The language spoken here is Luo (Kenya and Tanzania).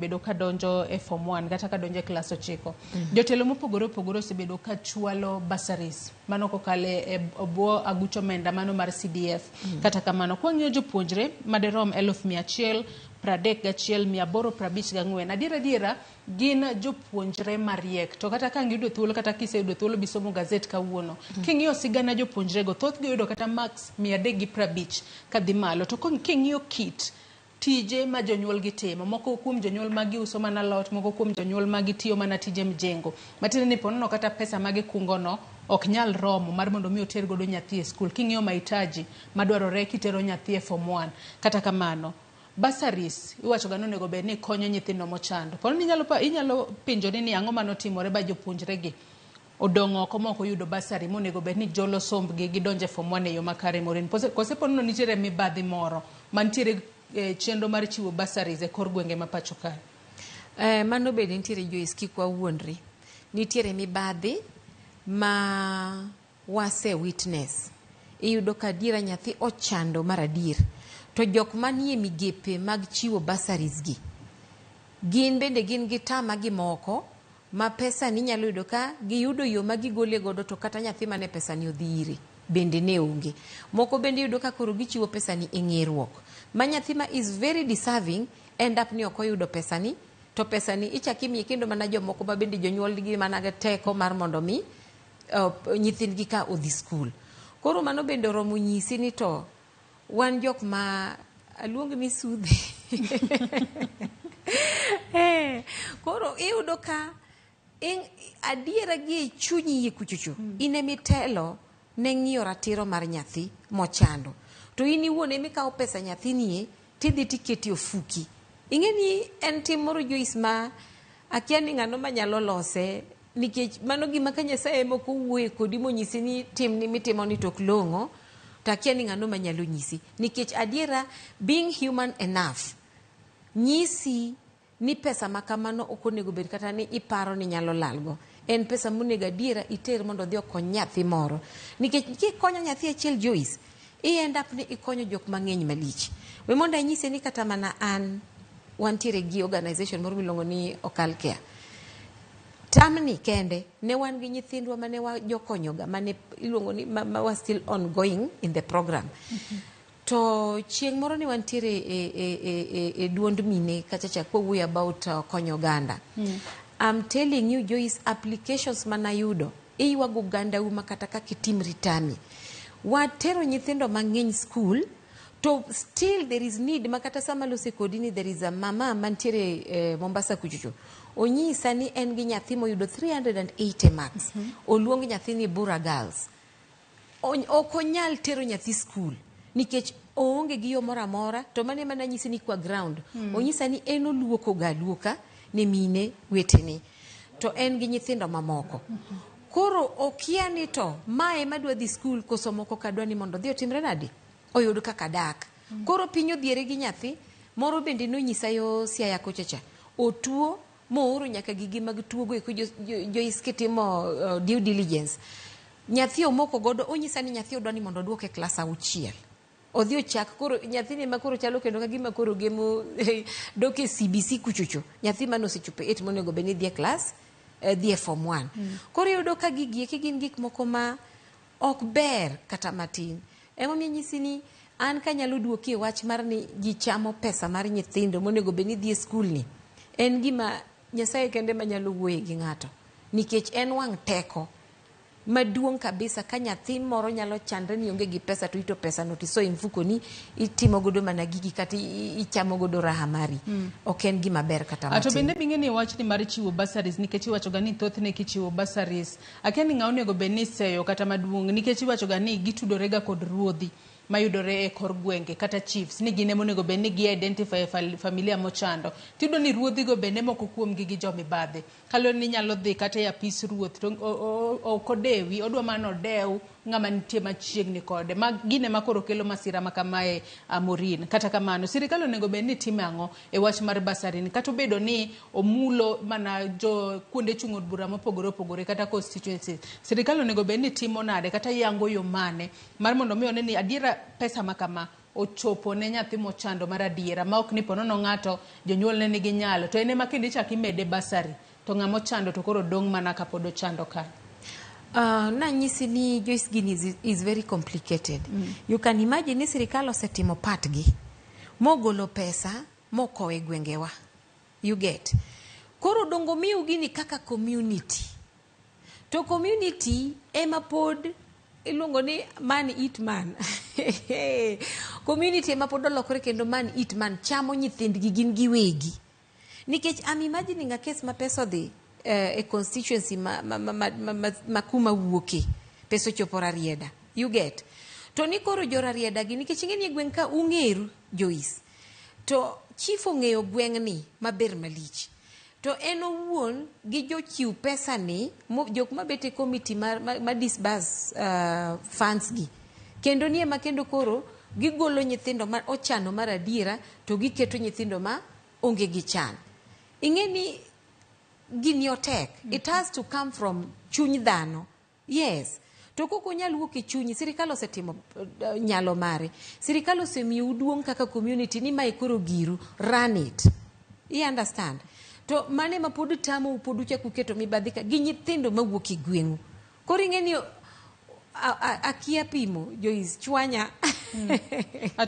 Osebedo ka donjo e form 1 kata ka donjo e klas 9. Jotelo mopogore opogore osebedo ka chwalo bursaries mano kokalo e bwo aguch omenda mano mar CDF. Kata kamano, kwang'iyo jopuonjre maderom 131,854, adier adiera gin jopuonjre mariek. To kata ka giyudo thuolo kata kiseyudo thuolo bisomo gazet kawuono, king'iyo sigana jopuonjre go, thothgi oyudo kata marks 350 kadhi malo. To king'iyo kit tije ma jonyuol gi timo, moko kuom jonyuol magi uso mana alot, moko kuom jonyuol magi tiyo mana tije mjengo. Matiende ni ponono kata pesa ma gikungo no ok nyal romo mar mondo mi oter godo nyathi e skul. King'iyo mahitaji madwarore kitero nyathi e form 1. Kata kamano, bursaries iwacho ga ni onego bed ni konyo nyithindo mochando. Pono ni inyalo penjori ni ang'o manotimore ba jopuonjre gi odong' oko mok oyudo bursary monego bed ni jolo sombgi gidonjo e form 1 e yo makare, Maureen. Kose ponono nitiere mibadhi moro mantiere e chenro mar chiwo bursaries e kor gwenge ma pacho kae? Mano bende nitiere, Joyce, kik wawuondre. Nitiere mibadhi ma wase witness. Iyudo ka adiera nyathi ochando mar adier. To jok manie migepe mag chiwo bursaries gi, gin bende gin gi tama gi moko ma pesa ni inyalo yudo ka giyudo yo ma gigole godo, to kata nyathi mane pesa ni odhi ire bende ne onge. Moko bende iyudo ka koro gichiwo pesa ni e ng'eruok. Ma nyathi ma is very deserving end up ni ok oyudo pesa ni, to pesa ni ichak imiye kendo mana jomoko ma bende jonyuol gi mana gi teko mar mondo mi nyithindgi ka odhi skul. Koro mano bende oromo nyisi ni to wan jok ma aluong ni sudhe. Koro iyudo ka adiera gi e chunyi iye kuchocho in emitelo ne ng'iyo ratiro mar nyathi mochando. To in iwuon emikawo pesa nyathini e tidhi tiketi ofuki. Ing'e ni en tim moro, Joyce, ma akia ni ng'ano manyalo lose, nikech mano gima ka Nyasaye ema ok owuoye kodi monyisi ni timni mitimo ni to ok long'o, to akia ni ng'ano manyalo nyisi. Nikech adiera, being human enough nyisi ni pesa ma kamano ok onego bed kata ni iparo ni nyalo lalgo. En pesa monego adiera iter mondo odhi okony nyathi moro. Nikech kikonyo nyathi achiel, Joyce, i end up ni ikonyo jok mang'eny malich. We mondo anyise ni kata mana an wantiere gi organization moro miluongo ni Okal Care. Term ni kende ne wan gi nyithindwa mane wajokonyoga mane iluongo ni ma was still ongoing in the program. To chieng' moro ne wantiere e duond mine kachacha kwawuoyo about konyo oganda. I'm telling you, Joyce, applications manayudo iywago ogandau ma kata kaka itimri tami. Watero nyithindo mang'eny school to still there is need ma kata sama lose kodi ni there is a mama mantiere Mombasa kuchocho. Onyisa ni en gi nyathi moyudo 380 marks. Oluong nyathini Bura Girls. Ok onyal tero nyathi skul nikech oonge gi yo moro amora, to mano ema nanyisi ni kwa ground. Onyisa ni en oluoko ga aluoka ne mine wetene to en gi nyithindo mamoko. Koro okia ni to mae madwa dhi skul koso moko ka dwa ni mondo odhi otimre nade oyud kaka dak. Koro piny odhiere gi nyathi moro bende nonyisa yo Siaya kocha cha otuo mooro nyaka gigi mag tuogo eko. Joyce, kitimo due diligence, nyathi omoko godo, onyisa ni nyathi odwa ni mondo oduoke e klas 6 odhi ochak. Koro nyathini ma koro chalo kendo ka gima koro gemo dok e CBC kuchocho, nyathi mane osechopo 8 monego bed ni dhi e klas dhi e form 1. Koro iyudo ka gigi eki gin gik moko ma ok ber kata matin. Emomiyo anyisi ni an kanyalo duoki e wach mar ni ji chamo pesa mar nyithindo monego bed ni dhi e skul ni, en gima Nyasaye kende manyalo wuoye gi ng'ato, nikech en wang' teko maduong' kabisa ka nyathi moro nyalo chandre ni onge gi pesa to ito pesa no tiso e mfukoni itimo godo mana gigi kata ichamo godo raha mari. Ok en gima ber kata To matin. Bende bing'e ni wachni mar chiwo bursaries, nikech iwacho ga ni thothne kichiwo bursaries, akia ni ng'a onego bed ni iseyo kata maduong', nikech iwacho ga ni gitudore ga kod ruodhi mayudore e kor gwenge kata chiefs, ni gin ema onego bed ni gi identify familia mochando. Tiyudo ni ruodhi go bende moko kuomgi gi jomibadhi. Kaluwore ni inyalo dhi kata e apis ruoth to ok odewi, odwa mana odew ng'ama nitie machiegni kode. Ma gine ma koro kelo masira ma kamae, Maureen. Kata kamano, sirikal onego bed ni timo ang'o e wach mar bursary ni, kata obedo ni omulo mana jo kuonde chung' od bura mopogore opogore kata constituencies? Sirikal onego bed ni timo nade kata yango yo mane mar mondo mi one ni adiera pesa ma kama ochopo ne nyathi mochando mar adiera ma ok ni ponono ng'ato jonyuolne nigi nyalo to en ema kendo ichako imede basari to ng'ama ochando to koro dong' mana kapod ochando kanyo. Nanyisi ni Joyce, gini is very complicated. You can imagine ni sirikal osetimo part gi mogolo pesa mokowo e gwengewa. You get. Koro dongo miu gini kaka community. To community ema pod iluongo ni man eat man. Community ema pod olokore kendo man eat man chamo nyithindgi gin giwegi. Nikech I'm imagining a case ma pesa odhi e constituency ma kuma wuoke. Pesa ochopo Rarieda. You get. To ni koro jo Rarieda gi nikech ing'e ni e gweng' ka ung'eru Joyce. To chief ong'eyo gweng'ni maber malich. To en owuon gi jochiw pesa ni, jok mabet e committee ma disburse funds gi. Kendo nie ma kendo koro gigolo nyithindo ma ochano mar adiera to giketo nyithindo ma onge gi chan. Ing'e ni gini otek. It has to come from chuny dhano. Yes. To kok onyal wuok e chunyi, sirikal osetimo nyalo mare. Sirikal osemiyou duong' kaka community ni mae koro giru, run it. You understand? To mane ma pod tamou pod uchako uketo mibadhi ka gi nyithindo mawuok e gweng'u. Koro ing'e ni akia pimo Joyce chwanya.